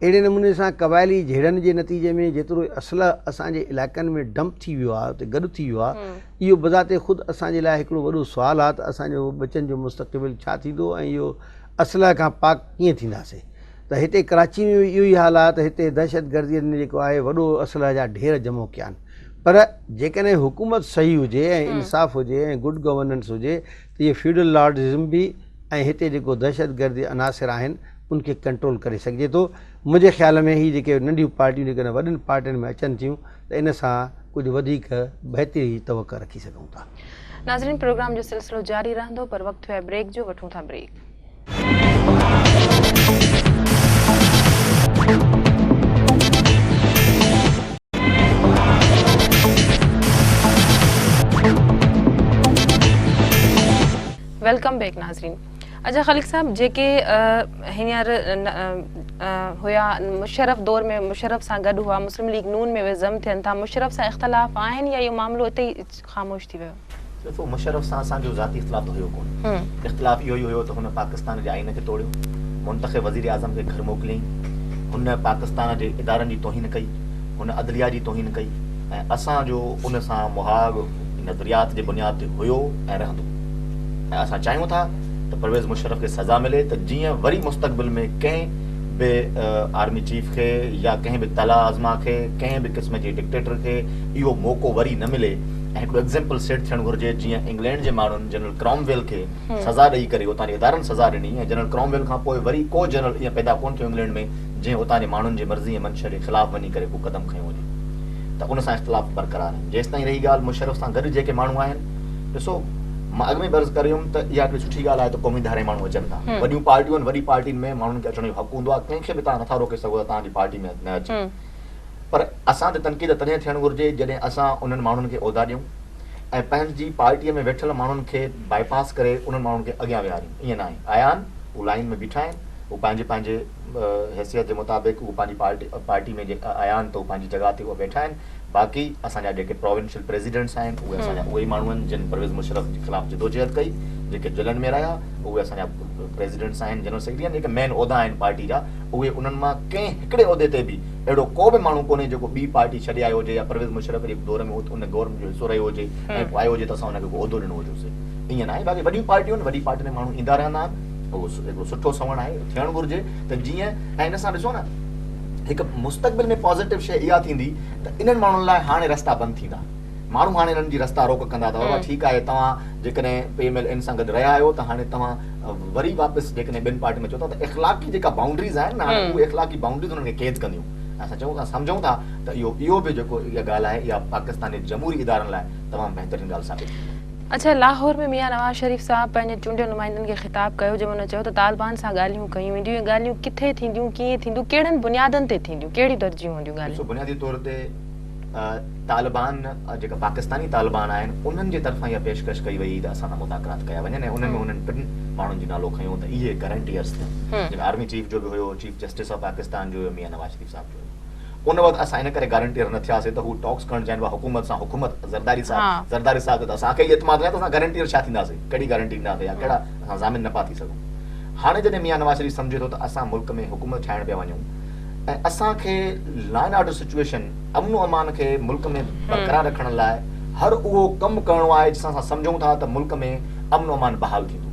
اهڙي نموني سان قبائلي جهيڙن جي نتيجي ۾ جيترو اسلحه اسان جي علائقن ۾ ڊمپ ٿي ويو آهي اتي گڏ ٿي ويو آهي اهو بذات خود اسان جي لاء هڪڙو وڏو سوال آهي ته اسان جو ٻچن جو مستقبل ڇا ٿيندو ۽ اهو اسلحه کان پاڪ ڪيئن ٿينداسين ته هتي ڪراچي ۾ به اهو ئي حال آهي ته هتي دهشتگردي جيڪو آهي وڏو اسلحه جا ڍير جمع ڪيا آهن پر جيڪڏهن حڪومت صحيح هجي ۽ انصاف هجي ۽ گڊ گورننس هجي ته اهي فيوڊل لارڊزم به ۽ هتي جيڪو دهشتگردي عناصر آهن ان کي ڪنٽرول ڪري سگهجي ٿو. منهنجي خيال ۾ هي جيڪي ننڍيون پارٽيون جيڪڏهن وڏين پارٽين ۾ اچن ٿيون ته ان سان ڪجهه وڌيڪ بهتري جي توقع رکي سگهون ٿا. ناظرين پروگرام جو سلسلو جاري رهندو پر وقت ٿيو آهي بريڪ جو وٺون ٿا بريڪ. Welcome back ناظرين اچا خليق صاحب جيڪي هينئر هيا مشرف دور ۾ مشرف سان گڏ هئا مسلم ليگ نون ۾ اهي ضم ٿين ٿا مشرف سان اختلاف آهن يا اهو معاملو اتي ئي خاموش ٿي ويو؟ ڏسو مشرف سان اسان جو ذاتي اختلاف ته هيو ڪونه. اختلاف اهو ئي هيو ته هن پاڪستان جي آئين کي ٽوڙيو، منتخب وزيراعظم کي گهر موڪليائين، هن پاڪستان جي ادارن جي توهين ڪئي، هن عدليه جي توهين ڪئي ۽ اسان جو ان سان مهاڳ نظريات جي بنياد تي هيو ۽ رهندو ۽ اسان چاهيون ٿا ته پرويز مشرف کي سزا ملي ته جيئن وري مستقبل ۾ ڪنهن به آرمي چيف کي يا ڪنهن به طلحه عظميٰ کي ڪنهن به قسم جي ڊڪٽيٽر کي اهو موقعو وري نه ملي ۽ هڪڙو ايگزيمپل سيٽ ٿيڻ گهرجي جيئن انگلينڊ جي ماڻهن جنرل ڪرامويل کي سزا ڏئي ڪري اتان جي ادارن سزا ڏني ۽ جنرل ڪرامويل کان پوء وري ڪو جنرل ائين پيدا ڪونه ٿيو انگلينڊ ۾ جنهن اتان جي ماڻهن جي مرضي ۽ منشا جي خلاف وڃي ڪري ڪو قدم کنيو هجي ته ان سان اختلاف برقرار آهن. جيستائين رهي ڳالهه مشرف سان گڏ جيڪي ماڻهو آهن، ڏسو مان اڳ ۾ به عرض ڪري ويم ته اها هڪڙي سٺي ڳالهه آهي ته قومي ڌاري ماڻهو اچن ٿا. وڏيون پارٽيون آهن، وڏي پارٽين ۾ ماڻهن کي اچڻ جو حق هوندو آهي، ڪنهن کي به توهان نٿا روڪي سگهو ته توهان جي پارٽي ۾ نه اچي. پر اسان تي تنقيد تڏهن ٿيڻ گهرجي جڏهن اسان انهن ماڻهن کي عهدا ڏيون ۽ پنهنجي پارٽيء ۾ ويٺل ماڻهن کي باء پاس ڪري انهن ماڻهن کي اڳيان ويهاريون. ائين ناهي. آيا آهن، هو لائين ۾ بيٺا آهن، هو پنهنجي پنهنجي حيثيت جي مطابق هو پنهنجي پارٽي پارٽي ۾ جي آيا آهن ته هو پنهنجي جڳهه تي اهي ويٺا آهن. باقي اسان جا جيڪي پراونشل پريزيڊنٽس آهن اهي اسان جا اهي ئي ماڻهو آهن جن پرويز مشرف جي خلاف جدوجهد ڪئي، جيڪي جيلن ۾ رهيا اهي اسان جا پريزيڊنٽس آهن، جنرل سيڪريٽري آهن، جيڪي مين عهدا آهن پارٽي جا اهي انهن مان ڪنهن هڪڙي عهدي تي به اهڙو ڪو به ماڻهو ڪونهي جيڪو ٻي پارٽي ڇڏي آيو هجي يا پرويز مشرف جي دور ۾ ان گورنمينٽ جو حصو رهيو هجي ۽ پوء آيو هجي ته اسان ان کي ڪو عهدو ڏنو هجوسي. ائين ناهي باقي وڏيون پارٽيون آهن وڏي پارٽين ۾ ماڻهو ايندا رهندا آهن اهو هڪڙو سٺو سنوڻ آهي ٿيڻ گهرجي ته جيئن ۽ ان سان ڏسو نه هڪ مستقبل ۾ پازيٽو شيء اها ٿيندي ته انهن ماڻهن لاء هاڻي رستا بند ٿيندا ماڻهو هاڻي انهن جي رستا روڪ ڪندا ته بابا ٺيڪ آهي توهان جيڪڏهن پي ايم ايل اين سان گڏ رهيا آهيو ته هاڻي توهان وري واپس جيڪڏهن ٻين پارٽين ۾ اچو ٿا ته اخلاقي جيڪا بائونڊريز آهن نه هاڻي اهي اخلاقي بائونڊريز انهن کي قيد ڪنديون اسان چئون ٿا سمجهون ٿا ته اهو اهو به جيڪو اها ڳالهه آهي اها پاڪستان جي جمهوري ادارن لاء تمام بهترين ڳالهه ثابت ٿيندي. اڇا لاهور ۾ ميان نواز شريف صاحب پنهنجي چونڊيل نمائندن کي خطاب ڪيو جنهن ۾ هن چيو ته طالبان سان ڳالهيون ڪيون وينديون اهي ڳالهيون ڪٿي ٿينديون ڪيئن ٿينديون ڪهڙن بنيادن تي ٿينديون ڪهڙيون ترجيحون هونديون ڳالهين. ڏسو بنيادي طور تي طالبان جيڪا پاڪستاني طالبان آهن انهن جي طرفان اها پيشڪش ڪئي وئي ته اسان سان مذاڪرات ڪيا وڃن ۽ انهن ۾ انهن ٽن ماڻهن جو نالو کنيو ته اهي گارنٽيئرس ٿين جنهن ۾ آرمي چيف جو به هيو چيف جسٽس آف پاڪستان جو هيو ميان نواز شريف صاحب جو هيو. ان وقت اسان ان ڪري گارنٽيئر نه ٿياسي ته هو ٽاڪس ڪرڻ چاهين پيا حڪومت سان حڪومت زرداري صاحب زرداري صاحب تي ته اسان کي ئي اعتماد ناهي ته اسان گارنٽيئر ڇا ٿينداسي ڪهڙي گارنٽي ڏينداسي يا ڪهڙا اسان ضامن نه پيا ٿي سگهون هاڻي جڏهن ميان نواز شريف سمجهي ٿو ته اسان ملڪ ۾ حڪومت ٺاهڻ پيا وڃون ۽ اسان کي لا اينڊ آرڊر سچوئيشن امن و امان کي ملڪ ۾ برقرار رکڻ لاء هر اهو ڪم ڪرڻو آهي جنهن سان اسان سمجهون ٿا ته ملڪ ۾ امن و امان بحال ٿيندو.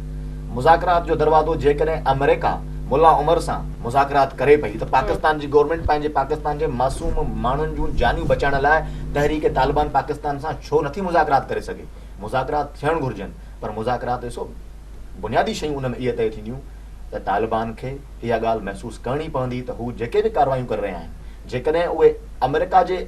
مذاڪرات جو دروازو جيڪڏهن آمريڪا ملا عمر سان مذاڪرات ڪري پئي ته پاڪستان جي گورنمينٽ پنهنجي پاڪستان جي معصوم ماڻهن جون جانيون بچائڻ لاء تحريڪ طالبان پاڪستان سان ڇو نٿي مذاڪرات ڪري سگهي؟ مذاڪرات ٿيڻ گهرجن پر مذاڪرات ڏسو بنيادي شيون ان ۾ اهي طئي ٿينديون ته طالبان کي اها ڳالهه محسوس ڪرڻي پوندي ته هو جيڪي به ڪارروايون ڪري رهيا آهن جيڪڏهن اهي آمريڪا جي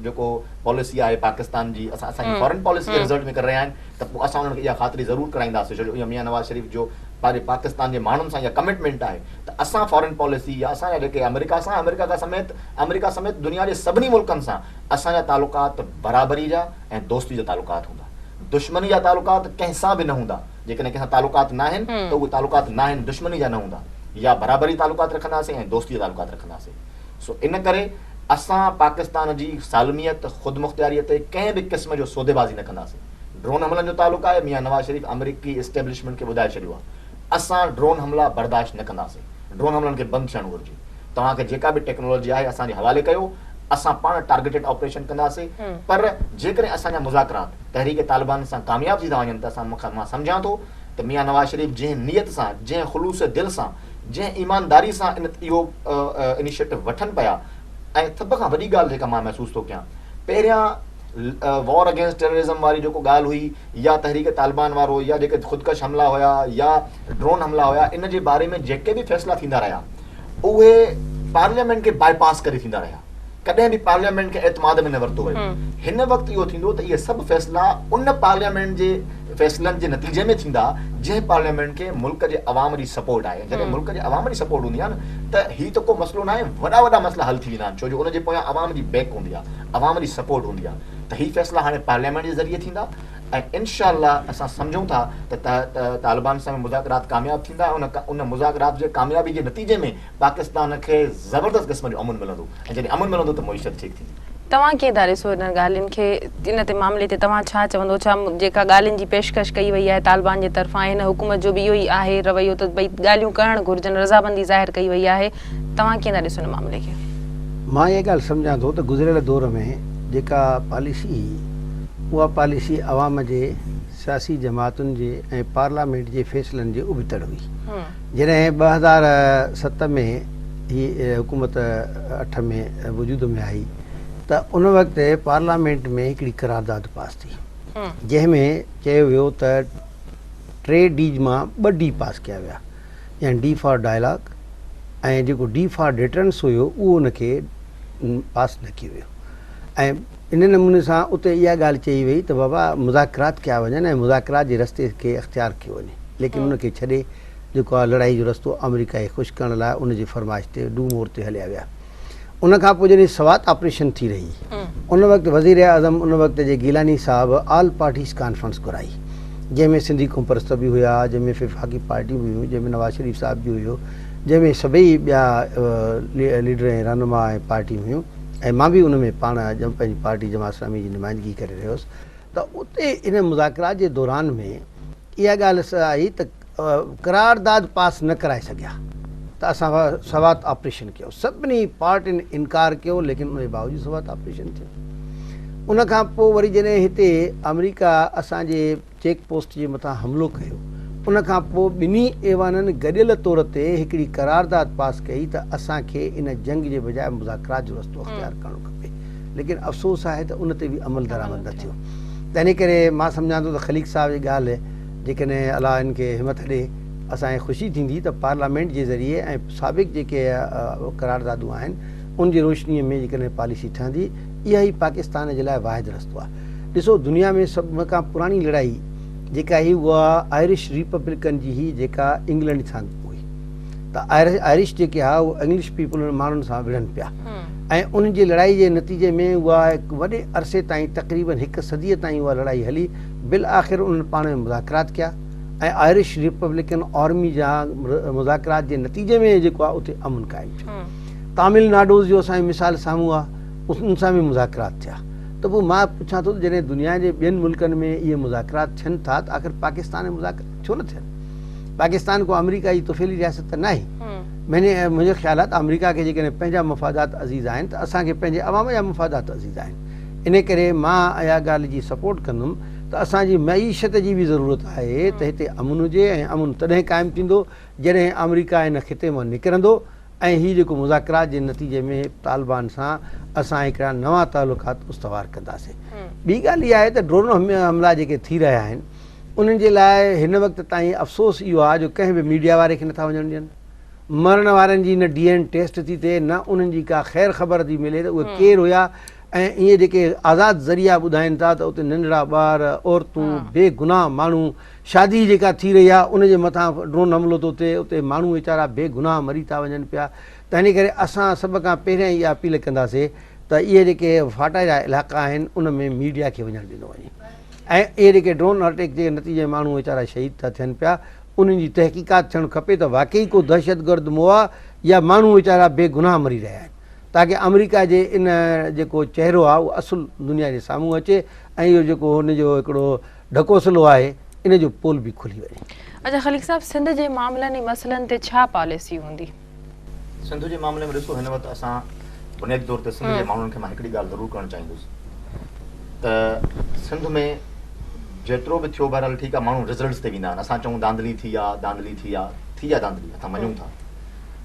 جيڪو پاليسي آهي پاڪستان جي اسان اسان جي فارن پاليسي جي رزلٽ ۾ ڪري رهيا آهن ته پوء اسان انهن کي اها خاطري ضرور ڪرائينداسين ڇو جو اها ميان نواز شريف جو پنهنجي پاڪستان جي ماڻهن سان اها ڪمٽمينٽ آهي ته اسان فارن پاليسي يا اسان جا جيڪي آمريڪا سان آمريڪا کان سميت آمريڪا سميت دنيا جي سڀني ملڪن سان اسان جا تعلقات برابري جا ۽ دوستي جا تعلقات هوندا دشمني جا تعلقات ڪنهن سان به نه هوندا جيڪڏهن ڪنهن سان تعلقات ناهن ته اهي تعلقات ناهن دشمني جا نه هوندا يا برابري تعلقات رکنداسين ۽ دوستي جا تعلقات رکنداسين سو ان ڪري اسان پاڪستان جي سالميت خودمختياري تي ڪنهن به قسم جو سوديبازي نه ڪنداسين ڊرون حملن جو تعلق آهي ميان نواز شريف آمريڪي اسٽيبلشمينٽ کي ٻڌائي ڇڏيو آهي اسان ڊرون حملا برداشت نه ڪنداسين ڊرون حملن کي بند ٿيڻ گهرجي توهان کي جيڪا به ٽيڪنالاجي آهي اسان جي حوالي ڪيو، اسان پاڻ ٽارگيٽيڊ آپريشن ڪنداسين، پر جيڪڏهن اسان جا مذاڪرات تحريڪ طالبان سان ڪامياب ٿي ٿا وڃن ته اسان مان سمجهان ٿو ته ميان نواز شريف جنهن نيت سان، جنهن خلوص دل سان، جنهن ايمانداري سان ان اهو انيشيٽو وٺن پيا ۽ سڀ کان وڏي ڳالهه جيڪا مان محسوس ٿو ڪيان پهريان وار اگينسٽ ٽيررزم واري جيڪو ڳالهه هئي يا تحريڪ طالبان وارو يا جيڪي خودڪش حملا هيا يا ڊرون حملا هيا ان جي باري ۾ جيڪي به فيصلا ٿيندا رهيا اهي پارليامينٽ کي باء پاس ڪري ٿيندا رهيا ڪڏهن به پارليامينٽ کي اعتماد ۾ نه ورتو ويو هن وقت اهو ٿيندو ته اهي سڀ فيصلا ان پارليامينٽ جي فيصلن جي نتيجي ۾ ٿيندا جنهن پارليامينٽ کي ملڪ جي عوام جي سپورٽ آهي جڏهن ملڪ جي عوام جي سپورٽ هوندي آهي نه ته هي ته ڪو مسئلو ناهي وڏا وڏا مسئلا حل ٿي ويندا آهن ڇو جو ان جي پويان عوام جي بيڪ هوندي آهي عوام جي سپورٽ هوندي آهي ته هي فيصلا هاڻي پارليامينٽ جي ذريعي ٿيندا ۽ انشاء الله اسان سمجهون ٿا ته طالبان سان مذاڪرات ڪامياب ٿيندا ۽ ان مذاڪرات جي ڪاميابي جي نتيجي ۾ پاڪستان کي زبردست قسم جو امن ملندو ۽ جڏهن امن ملندو ته معيشت ٺيڪ ٿيندي. توهان ڪيئن ٿا ڏسو انهن ڳالهين کي ان تي معاملي تي توهان ڇا چوندو ڇا جيڪا ڳالهين جي پيشڪش ڪئي وئي آهي طالبان جي طرفان هن حڪومت جو به اهو ئي آهي رويو ته ڀئي ڳالهيون ڪرڻ گهرجن رضامندي ظاهر ڪئي وئي آهي توهان ڪيئن ٿا ڏسو ان معاملي کي؟ مان اها ڳالهه سمجهان ٿو ته گذريل دور ۾ جيڪا پاليسي هئي اها پاليسي عوام جي، سياسي جماعتن جي ۽ پارليامينٽ جي فيصلن جي ابتڙ هئي. جڏهن 2007 ۾ هي حڪومت 8 ۾ وجود ۾ آئي ته ان وقت پارليامينٽ ۾ هڪڙي قرارداد پاس ٿي جنهن ۾ چيو ويو ته ٽي ڊي مان ٻه ڊي پاس ڪيا ويا يعني ڊي فار ڊائلاگ ۽ جيڪو ڊي فار ڊيٽرنس هيو اهو ان کي پاس نه ڪيو ويو ۽ ان نموني سان اتي اها ڳالهه چئي وئي ته بابا مذاڪرات ڪيا وڃن ۽ مذاڪرات جي رستي کي اختيار ڪيو وڃي ليڪن ان کي ڇڏي جيڪو آهي لڙائي جو رستو آمريڪا کي خوش ڪرڻ لاء ان جي فرمائش تي do more تي هليا ويا. ان کان پوء جڏهن سوات آپريشن ٿي رهي ان وقت وزير اعظم ان وقت جي گيلاني صاحب آل پارٽيز ڪانفرنس گهرائي جنهن ۾ سنڌي قومپرست به هيا جنهن ۾ وفاقي پارٽيون به هيون جنهن ۾ نواز شريف صاحب به هيو جنهن ۾ سڀئي ٻيا ليڊر ۽ رهنما ۽ پارٽيون هيون ۽ مان به ان ۾ پاڻ پنهنجي پارٽي جماعت اسلامي جي نمائندگي ڪري رهيو هوس ته اتي ان مذاڪرات جي دوران ۾ اها ڳالهه آئي ته قرارداد پاس نه ڪرائي سگهيا ته اسان سوات آپريشن ڪيو سڀني پارٽين انڪار ڪيو ليڪن ان جي باوجود سوات آپريشن ٿيو ان کان پوء وري جڏهن هتي آمريڪا اسان جي چيڪ پوسٽ جي مٿان حملو ڪيو ان کان پوء ٻنهي ايوانن گڏيل طور تي هڪڙي قرارداد پاس ڪئي ته اسان کي ان جنگ جي بجاء مذاڪرات جو رستو اختيار ڪرڻو کپي ليڪن افسوس آهي ته ان تي به عمل درآمد نه ٿيو تنهن ڪري مان سمجهان ٿو ته خليق صاحب جي ڳالهه جيڪڏهن الله هن کي همٿ ڏي اسان کي خوشي ٿيندي ته پارليامينٽ جي ذريعي ۽ سابق جيڪي قراردادون آهن ان جي روشني ۾ جيڪڏهن پاليسي ٺهندي اها ئي پاڪستان جي لاء واحد رستو آهي ڏسو دنيا ۾ سڀ کان پراڻي لڙائي جيڪا هئي اها آئرش ريپبلڪن جي هئي جيڪا انگلينڊ سان هئي ته آئرش جيڪي هئا اهي انگلش پيپل ماڻهن سان وڙهن پيا ۽ انهن جي لڙائي جي نتيجي ۾ اها هڪ وڏي عرصي تائين تقريبن هڪ صديء تائين اها لڙائي هلي بالآخر انهن پاڻ ۾ مذاڪرات ڪيا ۽ آئرش ريپبلڪن آرمي جا مذاڪرات جي نتيجي ۾ جيڪو آهي اتي امن قائم ٿيو. تامل ناڊوز جو اسان جو مثال سامهون آهي ان سان به مذاڪرات ٿيا ته پوء مان پڇان ٿو ته جڏهن دنيا جي ٻين ملڪن ۾ اهي مذاڪرات ٿين ٿا ته آخر پاڪستان ۾ مذاڪرات ڇو نه ٿين؟ پاڪستان ڪو آمريڪا جي طفيلي رياست ته ناهي. منهنجو خيال آهي ته آمريڪا کي جيڪڏهن پنهنجا مفادات عزيز آهن ته اسان کي پنهنجي عوام جا مفادات عزيز آهن. ان ڪري مان اها ڳالهه جي سپورٽ ڪندم ته اسان جي معيشت جي به ضرورت آهي ته هتي امن هجي ۽ امن تڏهن قائم ٿيندو جڏهن آمريڪا هن خطي مان نڪرندو ۽ هي جيڪو مذاڪرات جي نتيجي ۾ طالبان سان اسان هڪڙا نوان تعلقات استوار ڪنداسين. ٻي ڳالهه اها آهي ته ڊرون حملا جيڪي ٿي رهيا آهن انهن جي لاء هن وقت تائين افسوس اهو آهي جو ڪنهن به ميڊيا واري کي نٿا وڃڻ ڏين. مرڻ وارن جي نه ڊي اين ٽيسٽ ٿي ٿئي نه انهن جي ڪا خير خبر ٿي ملي ته اهي ڪير هيا ۽ ائين جيڪي آزاد ذريعا ٻڌائين ٿا ته اتي ننڍڙا ٻار، عورتون، بي گناهه ماڻهو، شادي جيڪا ٿي رهي آهي ان جي مٿان ڊرون حملو ٿو ٿئي اتي ماڻهو ويچارا بي گناهه مري ٿا وڃن پيا تنهن ڪري اسان سڀ کان پهريان اها اپيل ڪنداسي ته اهي جيڪي فاٽا جا علائقا آهن ان ۾ ميڊيا کي وڃڻ ڏنو وڃي ۽ اهي جيڪي ڊرون اٽيڪ جي نتيجي ۾ ماڻهو ويچارا شهيد ٿا ٿين پيا انهن جي تحقيقات ٿيڻ کپي ته واقعي ڪو دهشتگرد مئا يا ماڻهو ويچارا بي گناهه مري رهيا آهن تاڪه آمريڪا جي ان جيڪو چهرو آهي اهو اصل دنيا جي سامهون اچي ۽ اهو جيڪو هن جو هڪڙو ڍڪوسلو آهي ان جو پول به کلي وڃي. اچا خليق صاحب سنڌ جي معاملن ۽ مسئلن تي ڇا پاليسي هوندي؟ سنڌ جي معاملي ۾ ڏسو هن وقت اسان بنيادي طور تي سنڌ جي ماڻهن کي مان هڪڙي ڳالهه ضرور ڪرڻ چاهيندس ته سنڌ ۾ جيترو به ٿيو بهرحال ٺيڪ آهي ماڻهو رزلٽس تي ويندا آهن اسان چئون دانڌلي ٿي آ دانڌلي ٿي آ ٿي آ دانڌلي اسان مڃون ٿا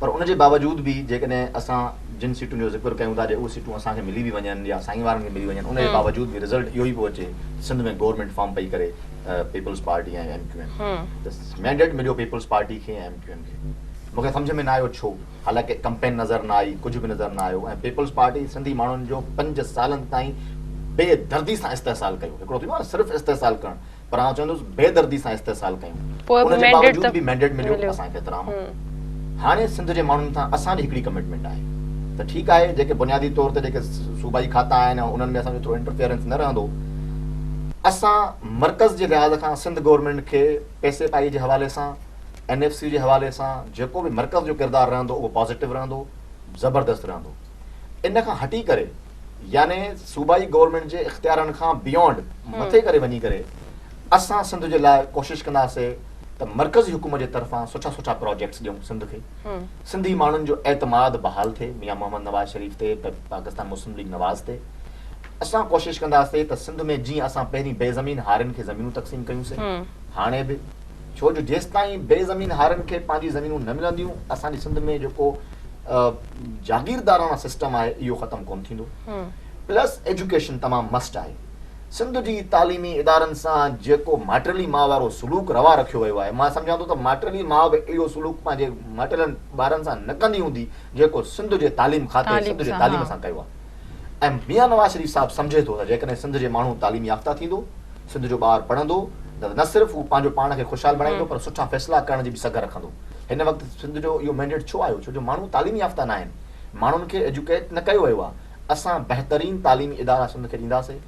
پر ان جي باوجود به جيڪڏهن اسان جن سيٽن جو ذڪر ڪيون ٿا جي اهي سيٽون اسان کي ملي به وڃن يا سائين وارن کي ملي وڃن ان جي باوجود به رزلٽ اهو ئي پيو اچي سنڌ ۾ گورنمينٽ فارم پئي ڪري peoples party ۽ M Q M ته مينڊيٽ مليو پيپلز پارٽي کي ۽ ايم ڪيو ايم کي مون کي سمجهه ۾ نه آيو ڇو حالانڪه ڪمپين نظر نه آئي ڪجهه به نظر نه آيو ۽ پيپلز پارٽي سنڌي ماڻهن جو 5 سالن تائين بي دردي سان استحصال ڪيو هڪڙو ٿيندو آهي صرف استحصال ڪرڻ پر آئون چوندس بي دردي سان استحصال ڪيون ان جي باوجود به مينڊيٽ مليو اسان کي احترام هاڻي سنڌ جي ماڻهن سان اسان جي هڪڙي ڪمٽمينٽ آهي ته ٺيڪ آهي جيڪي بنيادي طور تي جيڪي صوبائي کاتا آهن انهن ۾ اسان جو ٿورو انٽرفيئرنس نه رهندو اسان مرڪز جي لحاظ کان سنڌ گورنمينٽ کي پئسي پائي جي حوالي سان اين ايف سي جي حوالي سان جيڪو به مرڪز جو ڪردار رهندو اهو پازيٽو رهندو زبردست رهندو ان کان هٽي ڪري يعني صوبائي گورنمينٽ جي اختيارن کان بيونڊ مٿي ڪري وڃي ڪري اسان سنڌ جي لاء ڪوشش ڪنداسي ته مرڪزي حڪومت جي طرفان سٺا سٺا پراجيڪٽس ڏيون سنڌ کي، سنڌي ماڻهن جو اعتماد بحال ٿئي ميان محمد نواز شريف تي، پاڪستان مسلم ليگ نواز تي. اسان ڪوشش ڪنداسين ته سنڌ ۾ جيئن اسان پهرين بي زمين هارين کي زمينون تقسيم ڪيون سين هاڻي به ڇو جو جيستائين بي زمين هارين کي پنهنجي زمينون نه ملنديون اسان جي سنڌ ۾ جيڪو جاگيرداراڻا سسٽم آهي اهو ختم ڪونه ٿيندو. پلس ايجوڪيشن تمام مسٽ آهي. سنڌ جي تعليمي ادارن سان جيڪو ماٽيلي ماء وارو سلوڪ روا رکيو ويو آهي، مان سمجهان ٿو ته ماٽيلي ماء به اهو سلوڪ پنهنجي ماٽيلن ٻارن سان نه ڪندي هوندي جيڪو سنڌ جي تعليم کاتي سنڌ جي تعليم سان ڪيو آهي ۽ ميان نواز شريف صاحب سمجهي ٿو ته جيڪڏهن سنڌ جي ماڻهو تعليم يافته ٿيندو، سنڌ جو ٻار پڙهندو ته نه صرف هو پنهنجو پاڻ کي خوشحال بڻائيندو پر سٺا فيصلا ڪرڻ جي به سگهه رکندو. هن وقت سنڌ جو اهو مينڊيٽ ڇو آيو؟ ڇو جو ماڻهو تعليم يافته ناهن، ماڻهن کي ايجوڪيٽ نه ڪيو ويو آهي. اسان بهترين تعليمي ادارا سنڌ کي ڏينداسين.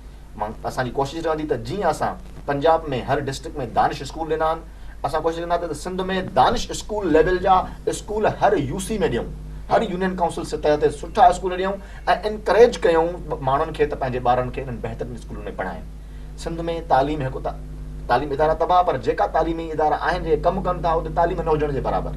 اسان جي ڪوشش رهندي ته جيئن اسان پنجاب ۾ هر ڊسٽرڪٽ ۾ دانش اسڪول ڏنا آهن، اسان ڪوشش ڪنداسين ته سنڌ ۾ دانش اسڪول ليول جا اسڪول هر يو سي ۾ ڏيون، هر يونين ڪائونسل سطح تي سٺا اسڪول ڏيون ۽ انڪريج ڪيون ماڻهن کي ته پنهنجي ٻارن کي انهن بهترين اسڪولن ۾ پڙهائين. سنڌ ۾ تعليم هڪ ته تعليم ادارا تباهه پر جيڪا تعليمي ادارا آهن جيڪي ڪم ڪن ٿا اتي تعليم نه هجڻ جي برابر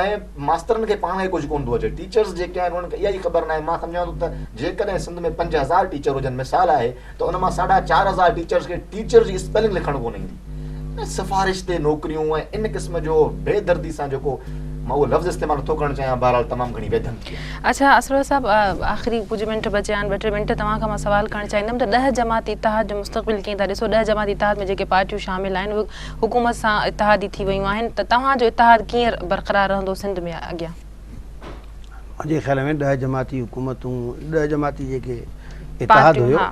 ۽ ماسترن کي پاڻ کي ڪجهه ڪونه ٿو اچي ٽيچرز جيڪي آهن انهن کي اها ئي خبر ناهي مان سمجهان ٿو ته جيڪڏهن سنڌ ۾ 5000 ٽيچر هجن مثال آهي ته ان مان ساڍا 4000 ٽيچرز کي ٽيچر جي اسپيلنگ لکڻ ڪونه ايندي ۽ سفارش تي نوڪريون ۽ ان قسم جو بي دردي سان جيڪو مان اهو لفظ استعمال نٿو ڪرڻ چاهيان بهرحال تمام گهڻي ويڌن ٿي آهي. اڇا اسرار صاحب آخري ڪجهه منٽ بچيا آهن ٻه ٽي منٽ توهان کان مان سوال ڪرڻ چاهيندم ته ڏهه جماعتي اتحاد جو مستقبل ڪيئن ٿا ڏسو ڏهه جماعتي اتحاد ۾ جيڪي پارٽيون شامل آهن اهي حڪومت سان اتحادي ٿي ويون آهن ته توهان جو اتحاد ڪيئن برقرار رهندو سنڌ ۾ اڳيان. منهنجي خيال ۾ ڏهه جماعتي حڪومتون ڏهه جماعتي جيڪي اتحاد هيو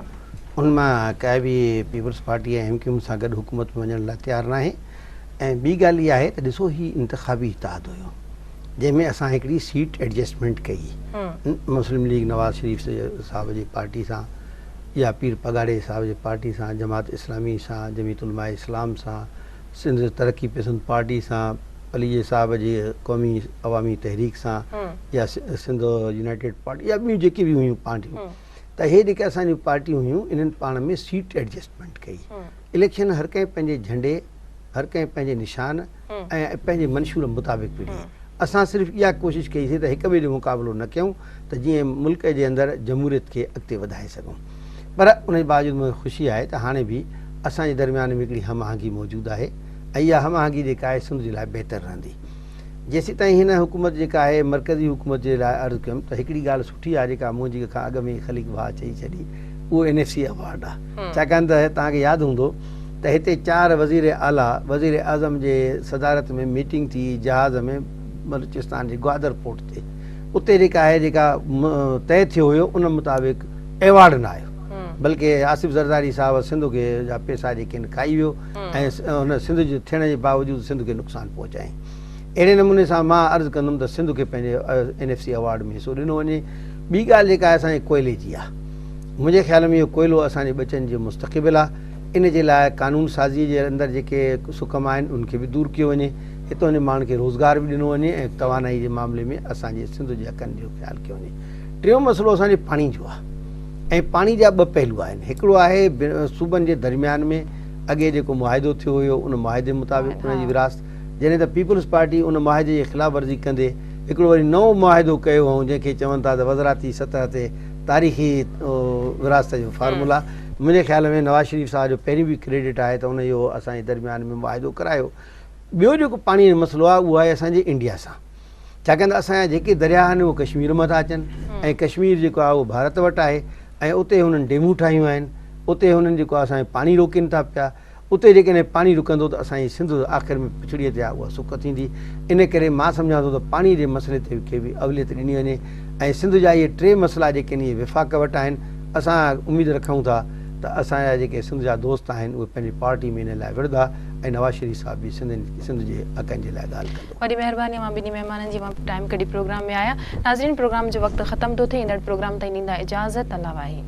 ان مان ڪائي به peoples party ۽ M Q M سان گڏ حڪومت ۾ وڃڻ لاء تيار ناهي ۽ ٻي ڳالهه اها آهي ته ڏسو هي انتخابي اتحاد هيو جنهن ۾ اسان هڪڙي سيٽ ايڊجسٽمينٽ ڪئي مسلم ليگ نواز شريف صاحب جي پارٽي سان يا پير پڳاڙي صاحب جي پارٽي سان جماعت اسلامي سان جمعيت علماء اسلام سان سنڌ ترقي پسند پارٽي سان پليجي صاحب جي قومي عوامي تحريڪ سان يا سنڌ يونائيٽيڊ پارٽي يا ٻيون جيڪي به هيون پارٽيون ته هي جيڪي اسان جون پارٽيون هيون انهن پاڻ ۾ سيٽ ايڊجسٽمينٽ ڪئي. اليڪشن هر ڪنهن پنهنجي جهنڊي، هر ڪنهن پنهنجي نشان ۽ پنهنجي منشور مطابق وڙهي. اسان صرف اها ڪوشش ڪئي سين ته هڪ ٻئي جو مقابلو نه ڪيون ته جيئن ملڪ جي اندر جمهوريت کي اڳتي وڌائي سگهون. پر ان جي باوجود مون کي خوشي آهي ته هاڻي به اسان جي درميان ۾ هڪڙي هم آهنگي موجود آهي ۽ اها هم آهنگي جيڪا آهي سنڌ جي لاء بهتر رهندي. جيسيتائين هن حڪومت جيڪا آهي مرڪزي حڪومت جي لاء عرض ڪيم ته هڪڙي ڳالهه سٺي آهي جيڪا منهنجي کان اڳ ۾ خليق ڀاء چئي ڇڏي اهو اين ايف سي ايوارڊ آهي ڇاڪاڻ ته توهان کي ياد هوندو ته هتي چار وزير اعليٰ وزير اعظم جي صدارت ۾ ميٽنگ ٿي جهاز ۾ بلوچستان جي گوادر پورٽ تي اتي جيڪا آهي جيڪا طئي ٿيو هيو ان مطابق ايوارڊ نه آيو بلڪه آصف زرداري صاحب سنڌ کي جا پيسا جيڪي آهن کائي ويو ۽ هن سنڌ جي ٿيڻ جي باوجود سنڌ کي نقصان پهچائين. اهڙي نموني سان مان عرض ڪندم ته سنڌ کي پنهنجي اين ايف سي ايوارڊ ۾ حصو ڏنو وڃي. ٻي ڳالهه جيڪا آهي اسان جي ڪوئلي جي آهي. منهنجي خيال ۾ اهو ڪوئلو اسان جي ٻچن جو مستقبل آهي. ان جي لاء قانون سازي جي اندر جيڪي سقم آهن ان کي به دور ڪيو وڃي. هتان جي ماڻهن کي روزگار به ڏنو وڃي ۽ توانائي جي معاملي ۾ اسان جي سنڌ جي حقن جو خيال ڪيو وڃي. ٽيون مسئلو اسان جي پاڻي جو آهي. ۽ پاڻي جا ٻه پهلو آهن، هڪڙو آهي صوبن جي درميان ۾ اڳي جيڪو معاهدو ٿيو هيو ان معاهدي مطابق ان جي ورهاست، جڏهن ته پيپلز پارٽي ان معاهدي جي خلاف ورزي ڪندي هڪڙو وري نئون معاهدو ڪيو هئائون جنهن کي چون ٿا ته وزراتي سطح تي تاريخي ورهاست جو فارمولا. منهنجي خيال ۾ نواز شريف صاحب جو پهريون به ڪريڊٽ آهي ته ان اهو اسان جي درميان ۾ معاهدو ڪرايو. ٻيو جيڪو پاڻي جو مسئلو آهي اهو آهي اسان جي انڊيا سان. ڇاڪاڻ ته اسان جا جيڪي درياهه آهن اهي ڪشمير مان ٿا اچن ۽ ڪشمير جيڪو آهي اهو ڀارت وٽ آهي ۽ اتي هنن ڊيمون ٺاهيون آهن اتي هنن جيڪو آهي اسان جو پاڻي روڪين ٿا پيا اتي جيڪڏهن پاڻي رڪندو ته اسان جي سنڌ آخر ۾ پڇڙيء تي آهي اها سڪ ٿيندي ان ڪري مان سمجهان ٿو ته پاڻي جي مسئلي تي کي به اوليت ڏني وڃي ۽ سنڌ جا اهي ٽي مسئلا جيڪي آهن اهي وفاق وٽ آهن اسان اميد رکون ٿا ته اسان جا جيڪي سنڌ جا دوست آهن اهي پنهنجي پارٽي ۾ ان لاء وڙهندا ۽ نواز شريف صاحب به سنڌ جي حقن جي لاء ڳالهه ڪندو. وڏي مهرباني اوهان ٻنهي مهمانن جي اوهان ٽائيم ڪڍي پروگرام ۾ آيا ناظرين پروگرام جو وقت ختم ٿو ٿئي ايندڙ پروگرام تائين ڏيندا اجازت الله واهي.